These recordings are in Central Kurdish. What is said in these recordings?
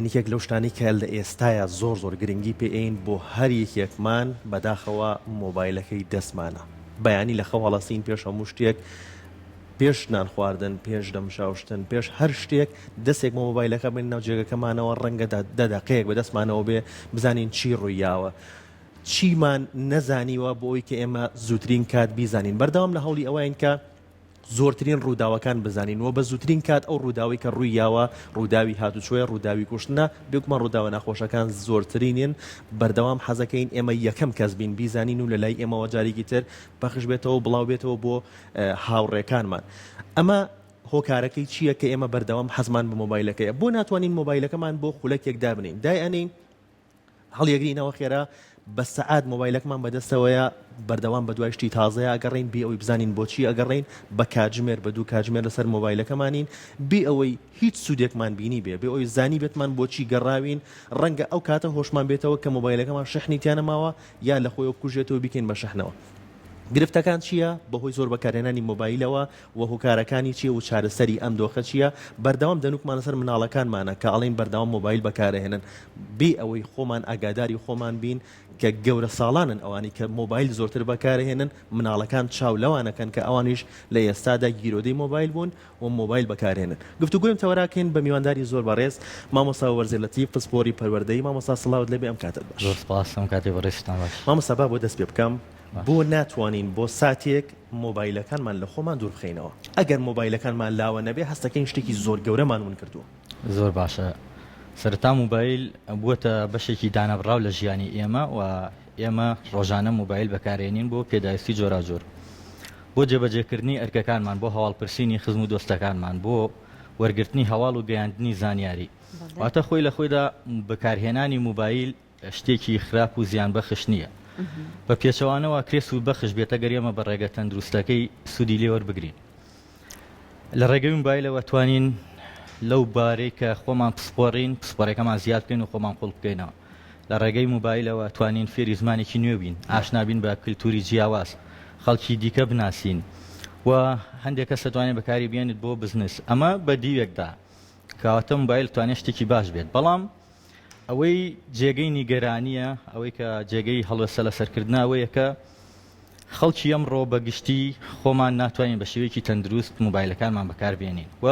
یەکێک لەو شتانەی کە لە ئێستایا زۆر زۆر گرنگی پێ ئەین بۆ هەر یەکێکمان بەداخەوە مۆبایلەکەی دەستمانە بەیانی لە خەو هەڵەسین پێش هەموو شتێک پێش نان خواردن پێش دەمشاوشتن پێش هەر شتێک دەستێک بۆ مۆبایلەکە بێن ناو جێگەکەمانەوە ڕەنگە دە دەقەیەک بە دەستمانەوە بێ بزانین چی ڕوویاوە چیمان نەزانیوە بۆ ئەوی کە ئێمە زووترین کات بیزانین بەردەوام لە هەوڵی ئەوەین کە زۆرترین ڕووداوەکان بزانین و بە زووترین کات ئەو ڕووداوەی کە ڕووی یاوە ڕووداوی هاتوچۆیە ڕووداوی کوشتنە بێگومان ڕووداوە ناخۆشەکان زۆرترینن بەردەوام حەزەکەین ئێمە یەکەم کەس بین بیزانین و لە لای ئێمەوە جارێکی تر پەخش بێتەوە و بڵاو بێتەوە بۆ هاوڕێکانمان ئەمە هۆکارەکەی چییە کە ئێمە بەردەوام حەزمان بە مۆبایلەکەیە بۆ ناتوانین مۆبایلەکەمان بۆ خولەکێک دابنین دایئەنین هەڵیەگرینەوە خێرا بە سەعات مۆبایلەکەمان بەدەستەوەیە بەردەوام بەدوای شتی تازەیا ئەگەڕێین بێ ئەوەی بزانین بۆچی ئەگەڕێین بە کاتژمێر بە دوو کاتژمێر لەسەر مۆبایلەکەمانین بێ ئەوەی هیچ سوودێکمان بینی بێ بێ ئەوەی زانی بێتمان بۆچی گەڕاوین ڕەنگە ئەو کاتە هۆشمان بێتەوە کە مۆبایلەکەمان شەحنی تیا نەماوە یا لە خۆیەوە بکوژێتەوە بیکەین بە شەحنەوە. گرفتەکان چییە بەهۆی زۆر بەکارهێنانی مۆبایلەوە و هۆکارەکانی چییە و چارەسەری ئەم دۆخە چییە؟ بەردەوام دەنووکمان لەسەر مناڵەکانمانە کە ئەڵێین بەردەوام مۆبایل بەکارئەهێنن بێ ئەوەی خۆمان ئاگاداری خۆمان بین کە گەورە ساڵانن ئەوانەی کە مۆبایل زۆرتر بەکارئەهێنن مناڵەکان چاو لەوان ئەکەن کە ئەوانیش لە ئێستادا گیرۆدەی مۆبایل بوون و مۆبایل بەکارهێنن. گفتوگۆیم تەوەراکەین بە میوانداری زۆر بەڕێز مامۆستا وەرزێ لەتیف پسپۆری پەروەردەیی مامۆستا سڵاوت لێبێ ئەم کاتەت باش. زۆر سپاس ئەم کاتەی بەڕێزتان باش. مامۆستا با بۆ دەست پێ بکەم بۆ ناتوانین بۆ ساتێک مۆبایلەکانمان لە خۆمان دوور بخەینەوە ئەگەر مۆبایلەکانمان لاوە نەبێ هەستەکەین شتێکی زۆر گەورەمان ون کردووە. زۆر باشە سەرەتا مۆبایل بووەتە بەشێکی دانەبڕاو لە ژیانی ئێمە و ئێمە ڕۆژانە مۆبایل بەکارێنین بۆ پێداویستی جۆراوجۆر بۆ جێبەجێکردنی ئەرکەکانمان، بۆ هەواڵپرسینی خزم و دۆستەکانمان، بۆ وەرگرتنی هەواڵ و گەیاندنی زانیاری. واتە خۆی لە خۆیدا بەکارهێنانی موبایل شتێکی خراپ و زیانبەخش نییە. بە پێچەوانەوە ئەکرێ سوودبەخش بێت ئەگەر ئێمە بە ڕێگە تەندروستەکەی سوودی لێ وەربگرین. لە ڕێگەی موبایلەوە توانین لەو بارەی کە خۆمان پسپۆڕین پسپۆڕەکەمان زیاد بکەین و خۆمان قوڵ بکەینەوە. لە ڕێگەی موبایلەوە توانین فێری زمانێکی نوێ بین، ئاشنا بین بە کلتوری جیاواز، خەڵکی دیکە بناسین و هەندێک کەس دەتوانێت بەکاری بێنێت بۆ بزنس. ئەمە بە دیوێکدا کەواتە موبایل توانێت شتێکی باش بێت، بەڵام ئەوەی جێگەی نیگەرانییە، ئەوەی کە جێگەی هەڵوێستە لەسەرکردنە ئەوەیە کە خەڵکی ئەمڕۆ بە گشتی خۆمان ناتوانین بە شێوەیەکی تەندروست موبایلەکانمان بەکاربێنین و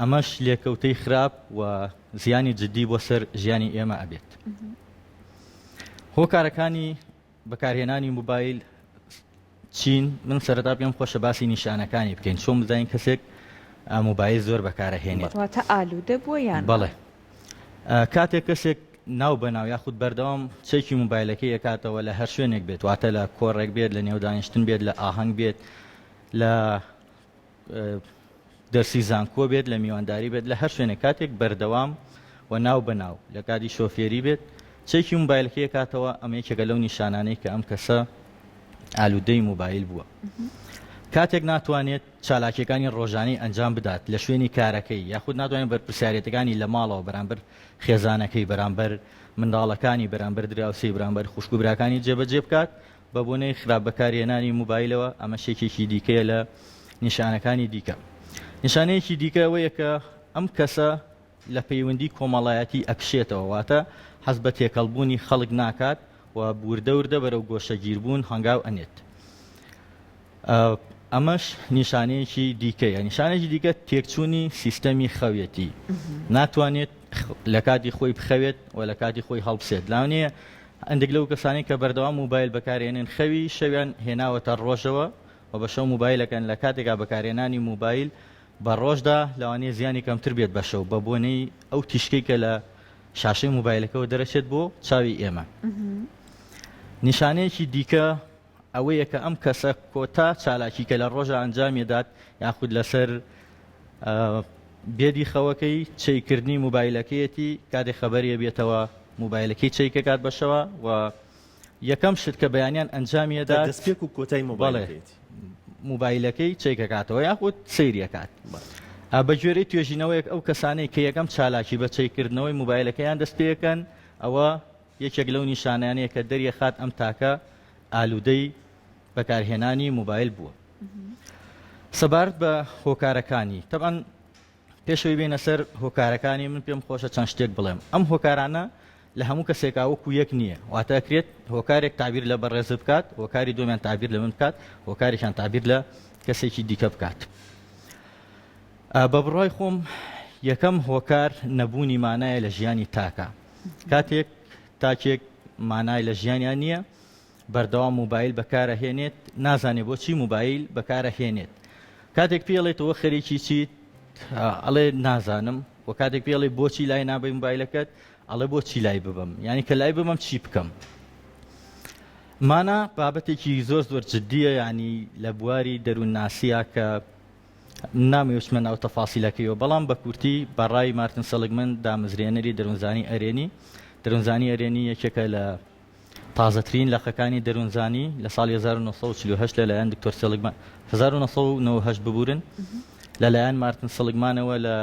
ئەمەش لێکەوتەی خراپ و زیانی جدی بۆ سەر ژیانی ئێمە ئەبێت. هۆکارەکانی بەکارهێنانی موبایل چین؟ من سەرەتا پێم خۆشە باسی نیشانەکانی بکەین چۆن بزانین کەسێک موبایل زۆر بەکارەهێنێت. واتە ئالوودە بووە یان نا؟ بەڵێ کاتێک کەسێک ناو بەناو یاخود بەردەوام چەکی موبایلەکەی ئەکاتەوە لە هەر شوێنێک بێت واتە لە کۆڕێک بێت لە نێو دانیشتن بێت لە ئاهەنگ بێت لە دەرسی زانکۆ بێت لە میوانداری بێت لە هەر شوێنێک کاتێک بەردەوام و ناو بە ناو لە کاتی شۆفێری بێت چێکی موبایلەکەی ئەکاتەوە ئەمە یەکێکە لەو نیشانانەی کە ئەم کەسە ئالوودەی موبایل بووە کاتێک ناتوانێت چالاکیەکانی ڕۆژانەی ئەنجام بدات لە شوێنی کارەکەی یاخود ناتوانێت بەرپرسیارێتەکانی لە ماڵەوە بەرامبەر خێزانەکەی بەرامبەر منداڵەکانی بەرامبەر دراوسێی بەرامبەر خوشک و براکانی جێبەجێ بکات بە بۆنەی خراپ بەکارهێنانی موبایلەوە، ئەمەش یەکێکی دیکەیە لە نیشانەکانی دیکە. نیشانەیەکی دیکە ئەوەیە کە ئەم کەسە لە پەیوەندی کۆمەڵایەتی ئەکشێتەوە، واتە حەز بە تێکەڵبوونی خەڵک ناکات و وردە وردە بەرەو گۆشەگیربوون هەنگاو ئەنێت. ئەمەش نیشانەیەکی دیکەیە. نیشانەیەکی دیکە تێکچوونی سیستەمی خەویەتی. ناتوانێت لە کاتی خۆی بخەوێت و لە کاتی خۆی هەڵبسێت. لەوانەیە هەندێک لەو کەسانەی کە بەردەوام موبایل بەکارهێنن خەوی شەویان هێناوەتە ڕۆژەوە و بە شەو موبایلەکەن لە کاتێکا بەکارهێنانی موبایل بە ڕۆژدا لەوانەیە زیانی کەمتر بێت بە شەو بە بۆنەی ئەو تیشکەی کە لە شاشەی موبایلەکەوە دەرەچێت بۆ چاوی ئێمە. نیشانەیەکی دیکە ئەوەیە کە ئەم کەسە کۆتا چالاکی کە لە ڕۆژا ئەنجامیەدات یاخود لەسەر بێدی خەوەکەی چەیکردنی موبایلەکەیەتی کاتێک خەبەریە بێتەوە موبایلەکەی چەیکەکات بەشەوە و یەکەم شت کە بەیانیان ئەنجامیەدات دەستپێک و کۆتای مۆبایلەکەیەتی موبایلەکەی چەیکەکاتەوە یاخود سەیریەکات بە گوێرەی توێژینەوەیەک ئەو کەسانەی کە یەکەم چالاکی بە چەیکردنەوەی موبایلەکەیان دەست پێەکەن ئەوە یەکێک لەو نیشانانەیە کە دەریەخات ئەم تاکە ئالوودەی بەکارهێنانی موبایل بووە. سەبارەت بە هۆکارەکانی، تەبعەن. پێشەوەی بێینە سەر هۆکارەکانی من پێم خۆشە چەند شتێک بڵێم ئەم هۆکارانە لە هەموو کەسێکا وەکو یەک نییە واتە ئەکرێت هۆکارێک تەعبیر لە بەڕێزت بکات هۆکاری دووەمیان تەعبیر لە من بکات هۆکارێکیان تەعبیر لە کەسێکی دیکە بکات بە بڕوای خۆم یەکەم هۆکار نەبوونی مانایە لە ژیانی تاکە کاتێک تاکێک مانای لە ژیانیان نییە بەردەوام موبایل بەکارەهێنێت نازانێ بۆچی موبایل بەکارەهێنێت کاتێک پێی ئەڵێ تۆ خەریکی چیت ئەڵێ نازانم و کاتێک پێی ئەڵێ بۆچی لای نابەی موبایلەکەت ئەڵێ بۆچی لای ببەم یعنی کە لای ببەم چی بکەم مانا بابەتێکی زۆر زۆر جددیە ینی لە بواری دەروونناسیە کە نامەوێ بچمە ناو تەفاسیلەکەیەوە بەڵام بە کورتی بە ڕای مارتن سەلگمن دامەزرێنەری دەروونزانی ئەرێنی دەروونزانی ئەرێنی یەکێکە لە تازەترین لقەکانی دەروونزانی لە ساڵی 1948 لەلایەن دکتۆر سێڵگمان 1998 ببورن لەلایەن مارتن سڵگمانەوە لە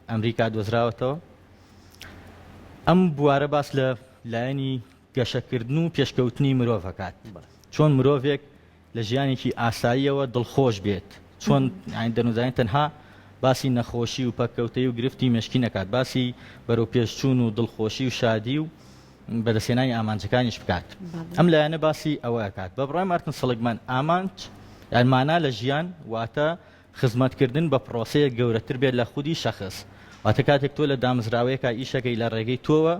ئەمریکا دۆزراوەتەوە. ئەم بوارە باس لە لایەنی گەشەکردن و پێشکەوتنی مرۆڤ ئەکات. چۆن مرۆڤێک لە ژیانێکی ئاساییەوە دڵخۆش بێت، چۆن یانی دەروونزانی تەنها باسی نەخۆشی و پەککەوتەیی و گرفتی مێشکی نەکات، باسی بەرەوپێشچوون و دڵخۆشی و شادی و بەدەستهێنانی ئامانجەکانیش بکات. ئەم لایەنە باسی ئەوە ئەکات. بە بڕوای مارتن سڵگمان ئامانج یان مانا لە ژیان واتە خزمەتکردن بە پڕۆسەیەک گەورەتر بێت لە خودی شەخس. واتە کاتێک تۆ لە دامەزراوەیەکا ئیشەکەی لە ڕێگەی تۆوە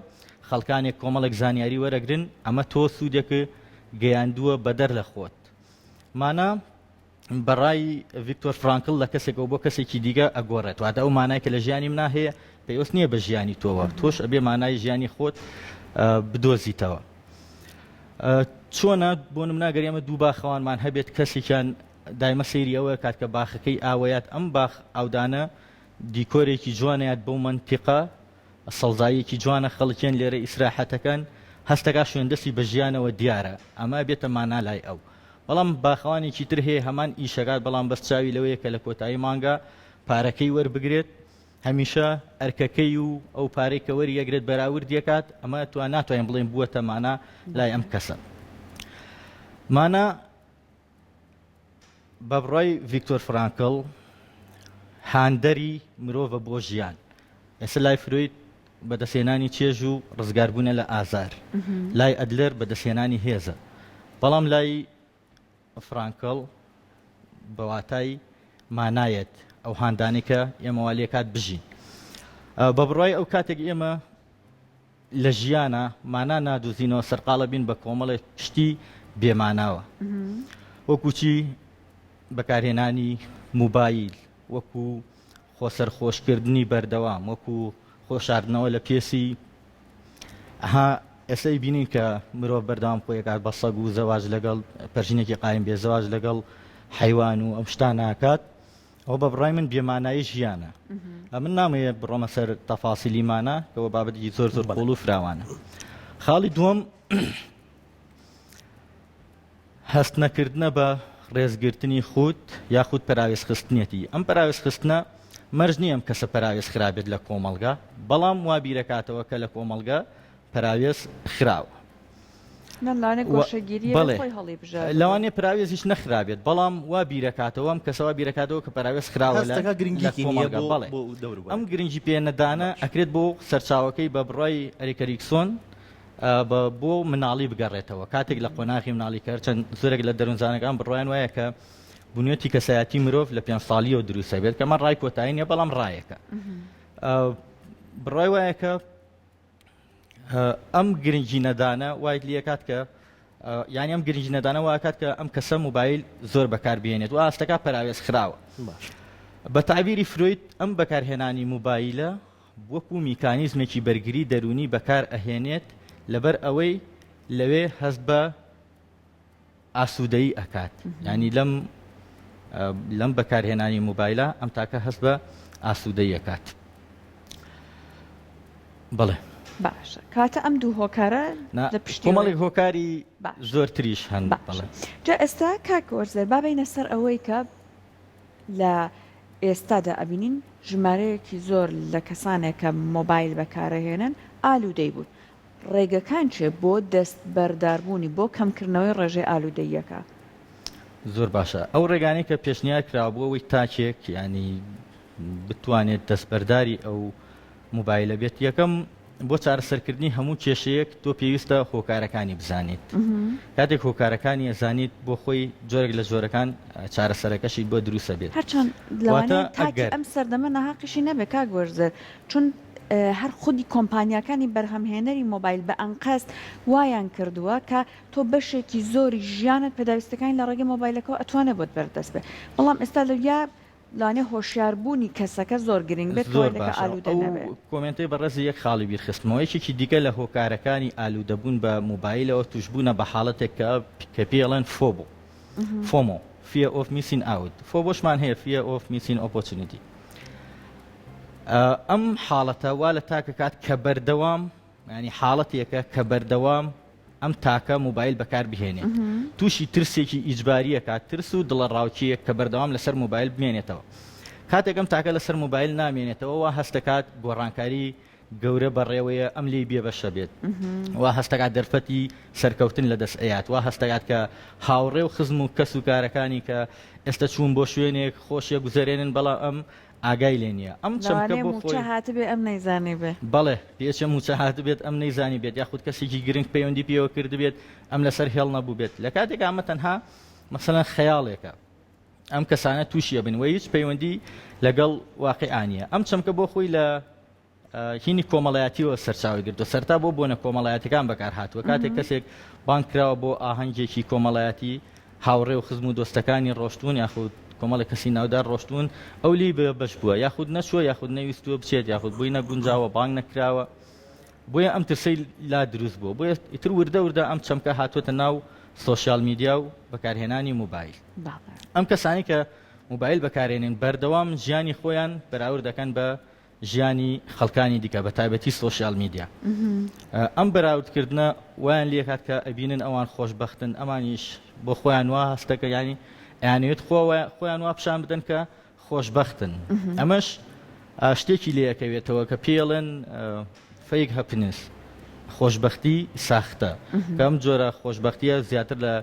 خەڵکانێک کۆمەڵێک زانیاری وەرەگرن ئەمە تۆ سوودێک گەیاندووە بەدەر لە خۆت. مانا بە ڕای ڤیکتۆر فرانکڵ لە کەسێکەوە بۆ کەسێکی دیکە ئەگۆڕێت. واتە ئەو مانای کە لە ژیانی منا هەیە پەیوەست نییە بە ژیانی تۆوە. تۆش ئەبێ مانای ژیانی خۆت بدۆزیتەوە. چۆنە بۆ نمونە گەر ئێمە دوو باخەوانمان هەبێت کەسێکیان دایمە سەیری ئەوە کات کە باخەکەی ئاوەیات ئەم باخ ئاودانە دیکۆرێکی جوانەیات بەو مەنتیقە سەوزاییەکی جوانە خەڵکێن لێرە ئیسراحەتەکەن هەستەکا شوێن دەستی بە ژیانەوە دیارە ئەمە بێتە مانا لای ئەو بەڵام باخەوانێکی تر هەیە هەمان ئیشەکات بەڵام بەس چاوی لەوەیە کە لە کۆتایی مانگا پارەکەی وەربگرێت هەمیشە ئەرکەکەی و ئەو پارەی کە وەری ئەگرێت بەراوردی ئەکات ئەمە تو ناتوانین بڵێین بووەتە مانا لای ئەم کەسە مانا بە بڕوای ڤیکتۆر فرانکڵ هاندەری مرۆڤە بۆ ژیان. ئێستا لای فرۆید بەدەستهێنانی چێژ و ڕزگاربوونە لە ئازار، لای ئەدلەر بەدەستهێنانی هێزە، بەڵام لای فرانکڵ بە واتای مانایەت ئەو هاندانەی کە ئێمە وا لێکات بژین. بە بڕوای ئەو کاتێک ئێمە لە ژیانا مانا نادوزینەوە سەرقاڵە بین بە کۆمەڵێک شتی بێ ماناوە وەکو چی بەکارهێنانی موبایل وەکو خۆسەرخۆشکردنی بەردەوام وەکو خۆشاردنەوە لە پێسی ها ئێستا بینین کە مرۆڤ بەردەوام خۆیەکات بە سەگ و زەواج لەگەڵ پەرژینێکی قایم بێ زەواج لەگەڵ حیوان و ئەم شتان ناکات ئەوە بە بڕای من بێمانایی ژیانە. ئەمن نامەوێت بڕۆمە سەر تەفاسیلی مانا کە وە بابەتێکی زۆر زۆر قوڵ و فراوانە. خاڵی دووەم هەست نەکردنە بە ڕێزگرتنی خود یاخود پەراوێزخستنیەتی. ئەم پەراوێزخستنە مەرج نییە ئەم کەسە پەراوێز خرابێت لە کۆمەڵگا، بەڵام وا بیرەکاتەوە کە لە کۆمەڵگە پەراوێز خراوە. بەڵێ لەوانەیە پراوێزیش نەخرابێت بەڵام وا بیرەکاتەوە ئەم کەسە وا بیرەکاتەوە کە پەراوێز خراوە لە کۆمەڵگا بەڵێ ئەم گرنگی پێ نەدانە ئەکرێت بۆ سەرچاوەکەی بە بڕای ئەریک ئەریکسۆن بە بۆ مناڵی بگەڕێتەوە کاتێک لە قۆناغی مناڵی کە چەند زۆرێک لە دەروونزانەکان بڕوایان وایە کە بنیەتی کەسایەتی مرۆڤ لە پێنج ساڵیەوە دروستە بێت کەمە ڕای کۆتایی نیە بەڵام ڕایەکە بڕای وایە کە ئەم گرنگی نەدانە وایت لەکات کە یانی ئەم گرنگی نەدانە واکات کە ئەم کەسە موبایل زۆر بەکار بێنێت و ئاستەکە پەراوێز خراوە بە تعبیری فرۆید ئەم بەکارهێنانی موبایلە وەکو میکانیزمێکی بەرگری دەرونی بەکار ئەهێنێت لەبەر ئەوەی لەوێ هەست بە ئاسوودەیی ئەکات یانی لەم لەم بەکارهێنانی موبایلە ئەم تاکە هەست بە ئاسوودەیی ئەکات بەڵێ. باشە کاتە ئەم دوو هۆکارە لە پشتی کۆمەڵێک هۆکاری زۆرتریش هەن بەڵێ. جا ئێستا کاک وەرزێر با بێینە سەر ئەوەی کە لە ئێستادا ئەبینین ژمارەیەکی زۆر لە کەسانێک کە مۆبایل بەکارەهێنن ئالوودەی بوون ڕێگەکان چیە بۆ دەستبەرداربوونی بۆ کەمکردنەوەی ڕێژەی ئالوودەییەکە؟ زۆر باشە ئەو ڕێگانەی کە پێشنیار کراوە بۆ ئەوەی تاکێک یانی. بتوانێت دەستبەرداری ئەو مۆبایلە بێت یەکەم بۆ چارەسەرکردنی هەموو کێشەیەک تۆ پێویستە هۆکارەکانی بزانیت کاتێک هۆکارەکانی ئەزانیت بۆ خۆی جۆرێک لە جۆرەکان چارەسەرەکەشی بۆ دروستە بێت هەرچەند لەوانەیە تاکی ئەم سەردەمە ناهەقیشی نەبێت کاک وەرزەر چون هەر خودی کۆمپانیاکانی بەرهەمهێنەری مۆبایل بە ئەنقەست وایان کردووە کە تۆ بەشێکی زۆری ژیانت پێداویستەکانی لە ڕێگەی مۆبایلەکەوە ئەتوانێت بۆت بەردەست بێت بەڵام ئێستا لەویا لەوانەیە هۆشیار بوونی کەسەکە زۆر گرنگ بێت کە وای زۆر لێکا باشە ئالوودە ئەو نەبێت. comment ەی بەڕێزی یەک خاڵی بیر خستمەوە یەکێکی دیکە لە هۆکارەکانی ئالوودەبوون بە مۆبایلەوە تووشبوونە بە حاڵەتێک کە کە پێی ئەڵێن FOBO FOMO Fear of Missing Out FOBO شمان هەیە Fear of Missing Opportunity ئەم حاڵەتە وا لە تاکە کات کە بەردەوام یانی حاڵەتێکە کە بەردەوام ئەم تاکە مۆبایل بەکار بهێنێت تووشی ترسێکی ئیجباریە کات ترس و دڵەڕاوکێیەک کە بەردەوام لەسەر مۆبایل بمێنێتەوە کاتێک ئەم تاکە لەسەر مۆبایل نامێنێتەوە وا هەستەکات گۆڕانکاری گەورە بەڕێوەیە ئەم لێی بێبەشە بێت وا هەستەکات دەرفەتی سەرکەوتن لە دەست ئەیات وا هەستەکات کە هاوڕێ و خزم و کەس و کارەکانی کە ئێستا چوون بۆ شوێنێک خۆشیە گوزەرێنن بەڵام ئەم ئاگای لێ نییە ئەم چەمکە لەوانەیە بۆ مووچە خۆی. هاتبێ ئەم نەیزانیبێ. بەڵێ پێچە مووچە هاتبێت ئەم نەیزانیبێت یاخود کەسێکی گرنگ پەیوەندی پێوە کردبێت ئەم لەسەر هێڵ نەبووبێت لە کاتێکا ئەمە تەنها مەسەلەن خەیاڵێکە ئەم کەسانە تووشی ئەبن و هیچ پەیوەندی لەگەڵ واقیعا نییە ئەم چەمکە بۆ خۆی لە هینی کۆمەڵایەتیەوە سەرچاوەی گرتووە سەرتا بۆ بۆنە کۆمەڵایەتەکان بەکار هاتووە کاتێک کەسێک بانگ کراوە بۆ ئاهەنگێکی کۆمەڵایەتی هاوڕێ و خزم و دۆستەکانی ڕۆشتوون یاخود کۆمەڵێک کەسی ناودار ڕۆشتوون ئەو لێی بێ بەش بووە یاخود نەچووە یاخود نەویستووە بچێت یاخود بۆی نەگونجاوە بانگ نەکراوە بۆیە ئەم ترسەی لا دروست بووە بۆیە ئیتر وردە وردە ئەم چەمکە هاتووەتە ناو سۆشیال میدیا و بەکارهێنانی موبایل ئەم کەسانی کە موبایل بەکارێنن بەردەوام ژیانی خۆیان بەراورد دەکەن بە ژیانی خەڵکانی دیکە بە تایبەتی سۆشیال میدیا ئەم بەراوردکردنە وایان لێکات کە ئەبینن ئەوان خۆشببختن ئەمانیش بۆ خۆیان وا هەستەکە ینی ئەیانەوێت خۆیان وا پیشان بدەن کە خۆشببختن ئەمەش شتێکی لەکەوێتەوە کە پێڵێن fake happiness خۆشببختی ساختە کەم جۆرە خۆشببختیە زیاتر لە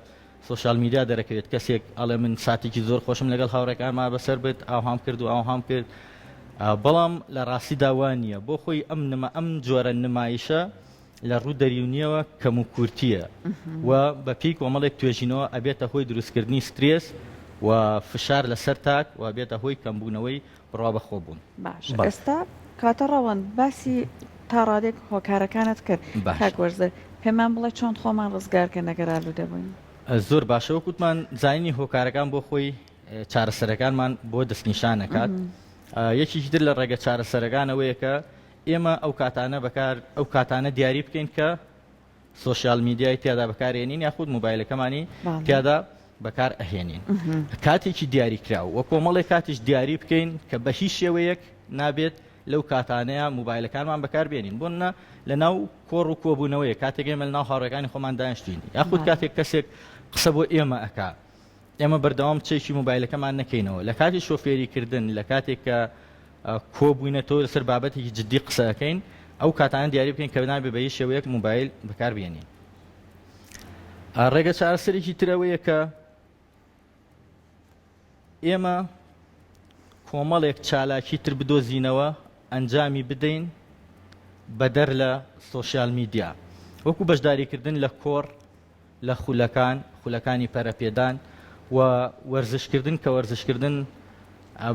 سۆشیال میدیا دەرەکەوێت کەسێک ئەڵێ من ساتێکی زۆر خۆشم لەگەڵ هاوڕێکانما بەسەر برد ئاوهام کرد و ئاوهام کرد بەڵام لە ڕاستیدا وا نییە بۆ خۆی ئەم نمە ئەم جۆرە نمایشە لە ڕوو دەریونیەوە کەم و کورتیە و بە پێی کۆمەڵێک توێژینەوە ئەبێتە هۆی دروستکردنی سترێس و فشار لەسەر تاک و ئەبێتە هۆی کەمبوونەوەی بڕوا بەخۆبوون. باشە ئێستا کاتە ڕەوەند باسی تا ڕادەیەک هۆکارەکانت کرد کاک وەرزەر پێمان بڵێ چۆن خۆمان ڕزگار کەین ئەگەر ئالوودە بووین؟ زۆر باشە وەک وتمان زانینی هۆکارەکان بۆ خۆی چارەسەرەکانمان بۆ دەستنیشان ئەکات یەکێکی تر لە ڕێگە چارەسەرەکان ئەوەیە کە ئێمە ئەو کاتانە بەکار ئەو کاتانە دیاری بکەین کە سۆشیال میدیای تیادا بەکارێنین یاخود موبایلەکەمانی تیادا بەکار ئەهێنین کاتێکی دیاریکراو وە کۆمەڵێک کاتیش دیاری بکەین کە بە هیچ شێوەیەک نابێت لەو کاتانەیە موبایلەکانمان بەکار بێنین بۆ نە لە ناو کۆڕ و کۆبوونەوەیە کاتێک ئێمە لە ناو هاوڕێکانی خۆمان دانیشتین یاخود کاتێک کەسێک قسە بۆ ئێمە ئەکا ئێمە بەردەوام چێکی موبایلەکەمان نەکەینەوە لە کاتی شۆفێری کردن لە کاتێک کە کۆبووینەتەوە لەسەر بابەتێکی جددی قسە ئەکەین ئەو کاتانە دیاری بکەین کە نابێ بە هیچ شێوەیەک موبایل بەکار بێنین ڕێگە چارەسەرێکی تر ئەوەیە کە ئێمە کۆمەڵێک چالاکی تر بدۆزینەوە ئەنجامی بدەین بەدەر لە سۆشیال میدیا وەکو بەشداریکردن لە کۆڕ لە خولەکان، خولەکانی پەرەپێدان و وەرزشکردن کە وەرزشکردن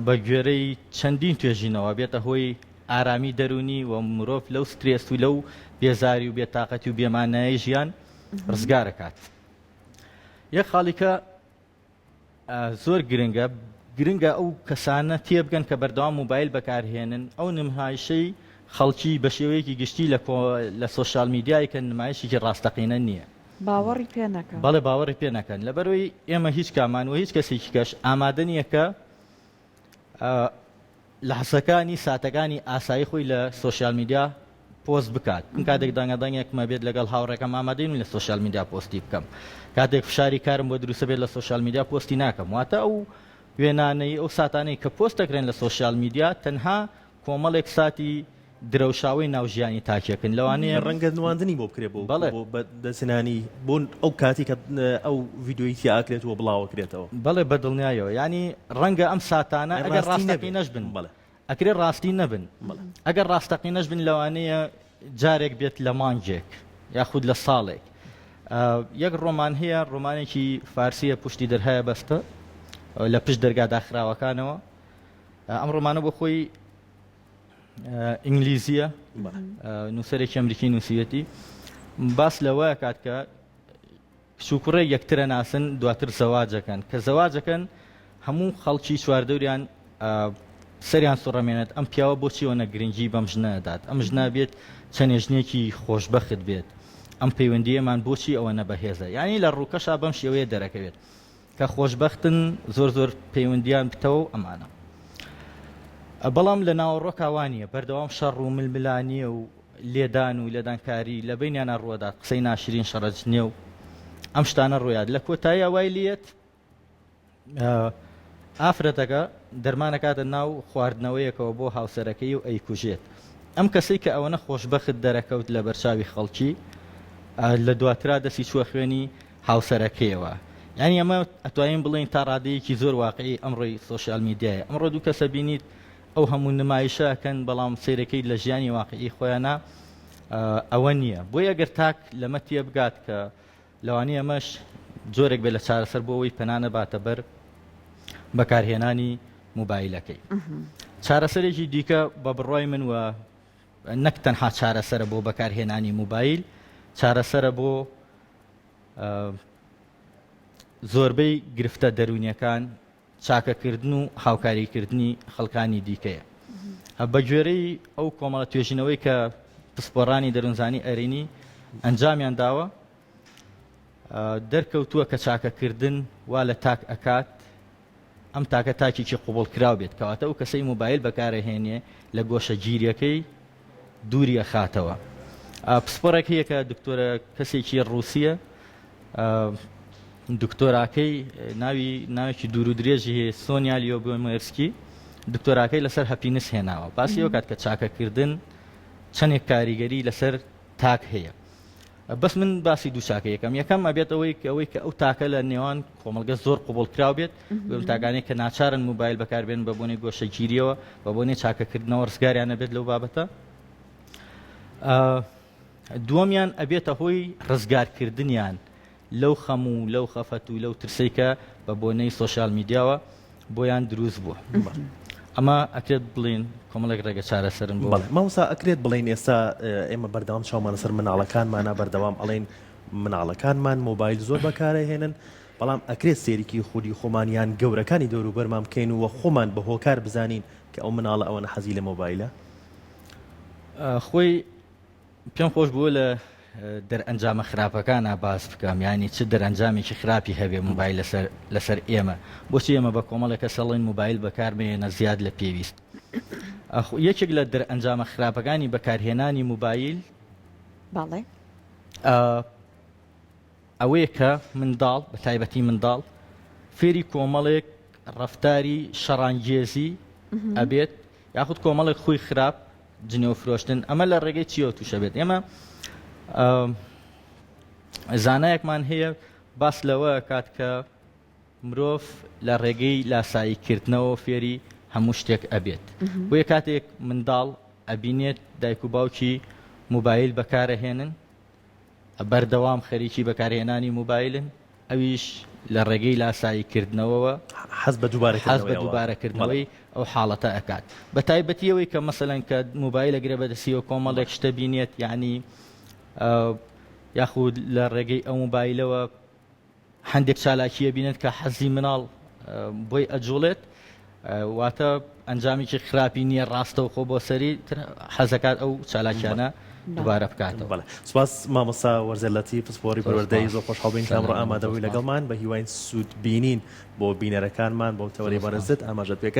بە گوێرەی چەندین توێژینەوە بێتە هۆی ئارامی دەروونی و مرۆڤ لەو سترێس و لەو بێزاری و بێتاقەتی و بێمانایی ژیان ڕزگارەکات. یەک خاڵی کە زۆر گرنگە گرنگە ئەو کەسانە تێبگەن کە بەردەوام موبایل بەکارهێنن ئەو نمایشەی خەڵکی بە شێوەیەکی گشتی لە لە سۆشیال میدیای کە نمایشێکی ڕاستەقینە نییە. باوەڕی پێ نەکەن. بەڵێ باوەڕی پێ نەکەن لەبەرئەوەی ئێمە هیچ کامان و هیچ کەسێکی کەش ئامادە نییە کە لەحزەکانی ساتەکانی ئاسایی خۆی لە سۆشیال میدیا پۆست بکات من کاتێک دەنگە دەنگێکمە بێت لەگەڵ هاوڕێکەم ئامادەی نیم لە سۆشیال میدیا پۆستی بکەم کاتێک فشاری کارم بۆ دروستە بێت لە سۆشیال میدیا پۆستی ناکەم واتە ئەو وێنانەی ئەو ساتانەی کە پۆست دەکرێن لە سۆشیال میدیا تەنها کۆمەڵێک ساتی درەوشاوەی ناو ژیانی تاکێکن لەوانەیە ڕەنگە نواندنی بۆ بکرێت بۆ بەڵێ. بۆ بە دەستهێنانی بۆ ئەو کاتی کە ئەو ڤیدیۆی تیا ئەکرێت و بڵاوەکرێتەوە. بەڵێ بە دڵنیایەوە یانی ڕەنگە ئەم ساتانە ئەی ئەگەر ڕاستی نەبێ ڕاستەقینەش بن بەڵێ. ئەکرێ ڕاستی نەبن. ئەگەر ڕاستەقینەش بن لەوانەیە جارێک بێت لە مانگێک یاخود لە ساڵێک. یەک ڕۆمان هەیە ڕۆمانێکی فارسیە پشتی دەرهایە بەستە لە پشت دەرگا داخراوەکانەوە ئەم ڕۆمانە بۆ خۆی ئینگلیزیە نووسەرێکی ئەمریکی نووسیەتی باس لەوە کات کە کچ و کوڕێک یەکتر ئەناسن دواتر زەواجەکەن کە زەواجەکەن هەموو خەڵکی چواردەوریان سەریان سوڕەمێنێت ئەم پیاوە بۆچی ئەوەنە گرنگی بەم ژنە ئەدات ئەم ژنە بێت چەنێ ژنێکی خۆشبەخت بێت ئەم پەیوەندیەمان بۆچی ئەوەنە بەهێزە یعنی لە ڕووکەشا بەم شێوەیە دەرەکەوێت کە خۆشبەختن زۆر زۆر پەیوەندیان بتەوە و ئەمانە بەڵام لە ناوەڕۆکا وانیە بەردەوام شەڕ و ململانیە و لێدان و لێدانکاری لە بەینیانا ڕوەدات قسەی ناشرین شەڕە جنێو ئەم شتانە ڕویات لە کۆتاییا وای لێت ئافرەتەکە دەرمانەکاتە ناو خواردنەوەیەکەوە بۆ هاوسەرەکەی و ئەیکوژێت ئەم کەسەی کە ئەوەنە خۆشبەخت دەرەکەوت لە بەرچاوی خەڵکی لە دواترا دەستی چووە خوێنی هاوسەرەکەیەوە یانی ئەمە ئەتوانین بڵێین تا ڕادەیەکی زۆر واقعی ئەمڕۆی سۆشیال میدیایە ئەمڕۆ دوو کەسە بینیت ئەو هەموو نمایشە ئەکەن بەڵام سەیرەکەی لە ژیانی واقعی خۆیانە ئەوە نییە بۆیە ئەگەر تاک لەمە تێبگات کە لەوانەیە ئەمەش جۆرێک بێت لە چارەسەر بۆ ئەوەی پەنا نەباتە بەر بەکارهێنانی موبایلەکەی چارەسەرێکی دیکە بە بڕوای من وە نەک تەنها چارەسەرە بۆ بەکارهێنانی موبایل چارەسەرە بۆ زۆربەی گرفتە دەروونیەکان چاکەکردن و هاوکاریکردنی خەڵکانی دیکەیە. بە گوێرەی ئەو کۆمەڵە توێژینەوەی کە پسپۆڕانی دەروونزانی ئەرێنی ئەنجامیان داوە، دەرکەوتووە کە چاکەکردن وا لە تاک ئەکات ئەم تاکە تاکێکی قبوڵکراو بێت، کەواتە ئەو کەسەی مۆبایل بەکارئەهێنێ لە گۆشەگیریەکەی دووری ئەخاتەوە. پسپۆڕێک هەیە کە دکتۆرە کەسێکی ڕووسیە دکتۆراکەی ناوی ناوێکی دوور و درێژی هەیە سۆنیا لیۆبۆمێرسکی دکتۆراکەی لەسەر happiness هێناوە باسی ئەو کات کە چاکەکردن چەندێک کاریگەری لەسەر تاک هەیە. بەس من باسی دوو چاکە یەکەم یەکەم ئەبێت ئەوەی کە ئەوەی کە ئەو تاکە لە نێوان کۆمەڵگە زۆر قوبڵکراو بێت بەم تاکانێک کە ناچارن موبایل بەکاربێن بە بۆنەی گۆشەگیریەوە بە بۆنەی چاکەکردنەوە ڕزگاریان نەبێت لەو بابەتە دووەمیان ئەبێتە هۆی ڕزگارکردنیان لەو خەم و لەو خەفەت و لەو ترسەی کە بە بۆنەی سۆشیال میدیاوە بۆیان دروست بووە. ئەمە ئەکرێت بڵێین کۆمەڵێک ڕێگە چارەسەرن بۆ. بەڵێ مامۆستا ئەکرێت بڵێین ئێستا ئێمە بەردەوام چاومان لەسەر مناڵەکانمانە بەردەوام ئەڵێین مناڵەکانمان مۆبایل زۆر بەکارئەهێنن بەڵام ئەکرێت سێریکی خودی خۆمان یان گەورەکانی دەوروبەرمان بکەین و خۆمان بە هۆکار بزانین کە ئەو مناڵە ئەوەنە حەزی لە مۆبایلە؟ خۆی پێم خۆش بووە لە دەرئەنجامە خراپەکانا باس بکەم یانی چ دەرئەنجامێکی خراپی هەبێ موبایل لەسەر لەسەر ئێمە بۆچی ئێمە بە کۆمەڵێک کەس ئەڵێن موبایل بەکار مەیەنە زیاد لە پێویست ئەخ یەکێک لە دەرئەنجامە خراپەکانی بەکارهێنانی موبایل بەڵێ ئەوەیە کە منداڵ بە تایبەتی منداڵ فێری کۆمەڵێک ڕەفتاری شەڕانگێزی ئەبێت یاخود کۆمەڵێک خوی خراپ جنێو فرۆشتن ئەمە لە ڕێگەی چیەوە تووشە بێت ئێمە زانایەکمان هەیە باس لەوە کات کە مرۆڤ لە ڕێگەی لاساییکردنەوە فێری هەموو شتێک ئەبێت بۆیە کاتێک منداڵ ئەبینێت دایک و باوکی موبایل بەکارەهێنن بەردەوام خەریکی بەکارهێنانی موبایلن، ئەویش لە ڕێگەی لاسایی کردنەوەوە حەز بە حەز بە دووبارەکردنەوەی ئەو حاڵەتە ئەکات. بە تایبەتی ئەوەی کە مەسەلەن کە موبایل ئەگرێ بە دەستیەوە کۆمەڵێک شتە بینێت یانی یاخود لە ڕێگەی ئەو موبایلەوە هەندێک چالاکی ئەبینێت کە حەزی مناڵ بۆی ئەجوڵێت واتە ئەنجامێکی خراپی نییە ڕاستەوخۆ بۆ سەری حەزەکات ئەو چالاکیانە دووبارە بکاتەوە. بەڵێ سوپاس مامۆستا وەرزێر لەتیف پسپۆڕی پەروەردەیی زۆر خۆشحاڵ بووین کە ئەمڕۆ ئامادە بووی لەگەڵمان بە هیواین سوود بینین بۆ بینەرەکانمان بەو تەوەرەی بەڕێزت ئاماژەت پێکرد.